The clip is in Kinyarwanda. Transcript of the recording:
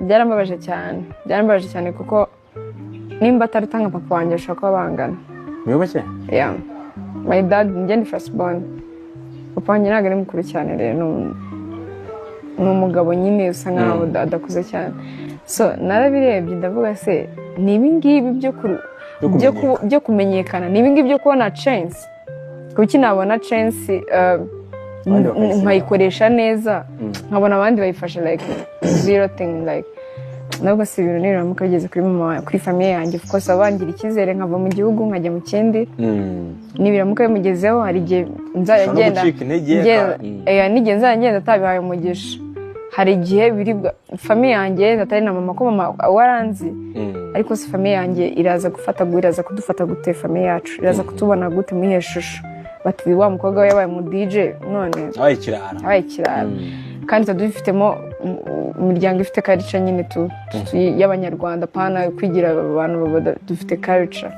Byarambabaje cyane, byarambabaje cyane, kuko nimba atarutanga papa wanjye, bashobora kuba bangana. Muyoboke. Yeah, my dad, njye ni first born. Papa wanjye ntabwo ari mukuru cyane. Rero ni umugabo nyine usa nkaho adakuze cyane. So narabirebye, ndavuga: "Se ni ibi ngibi Byo kumenyekana. Byo kumenyekana? Ni ibi ngibi byo kubona chance? Kuki nabona chance Abandi bakayisiba. nkayikoresha neza, nkabona abandi bayifashe like zero thing?" Like, nubwo si ibintu nibiramuka bigeze kuri mama, kuri famille yanjye, of course baba bangira icyizere nkava mu gihugu nkajya mu kindi. Nibiramuka bimugezeho, hari igihe nzajya Ushobora no ngenda gucika intege. N'igihe nzajya ngenda atabihaye umugisha. Hari igihe biribwa famille yanjye, atari na mama, ko mama waranzi, ariko si famille yanjye, iraza kudufata gute? Famille yacu iraza kutubona gute, muri iyo shusho? Bati: "Wa mukobwa we yabaye mu DJ none." Abaye ikirara. Yabaye ikirara. Kandi tuba dufitemo imiryango ifite culture nyine y'Abanyarwanda, pana kwigira abantu dufite culture.